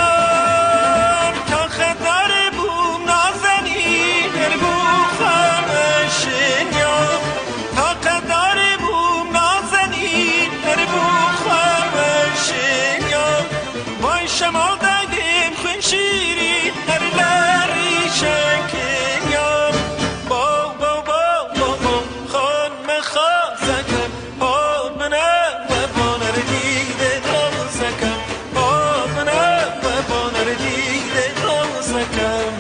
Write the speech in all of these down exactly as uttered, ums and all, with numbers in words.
Hawar taqetdar bûm nazenî, her bû xwe meşinya. Taqetdar bûm nazenî, her bû xwe meşinya. Vay şemal daydên xwîn şîrî, her lerî şekinya. Baw, baw, baw, baw, baw, xan me xazekem. Hol bine we baner dîde dawsekem. Hol bine we baner dîde dawsekem.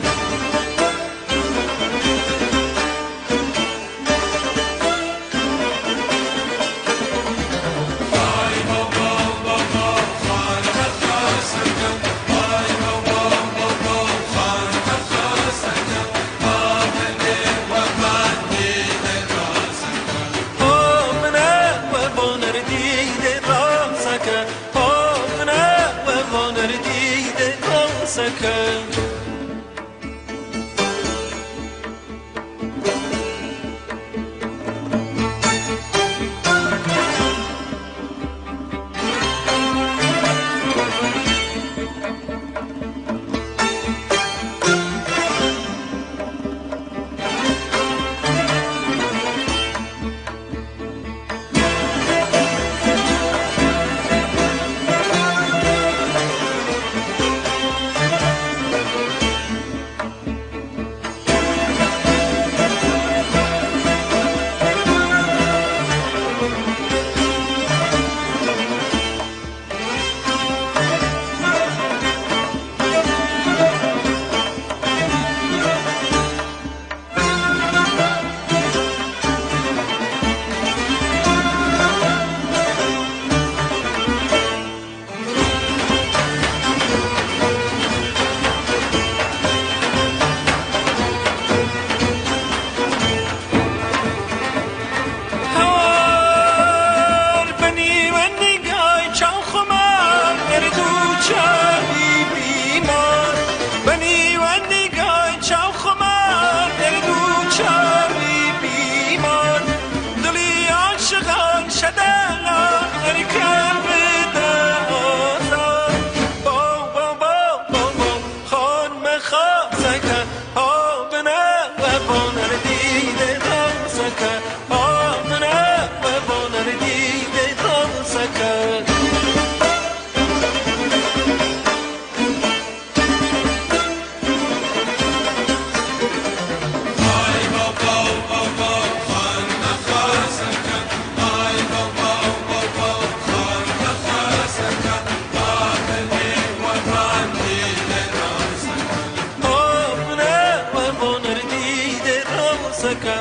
Hol bine we baner dîde dawsekem. Hol bine we baner dîde dawsekem. Hawar benî we nîgay çaw xwe ma, her du çavî bîmar. Benî we nîgay çaw xwe ma, her du çavî bîmar. Dilî aşiqan şedela, her kem bide azar. Baw, baw, baw, baw, baw. Xan me xaseke, ha bine we baner dîde xaseke, ha bine we baner dîde xaseke. Hafne we boner dîde rawseke.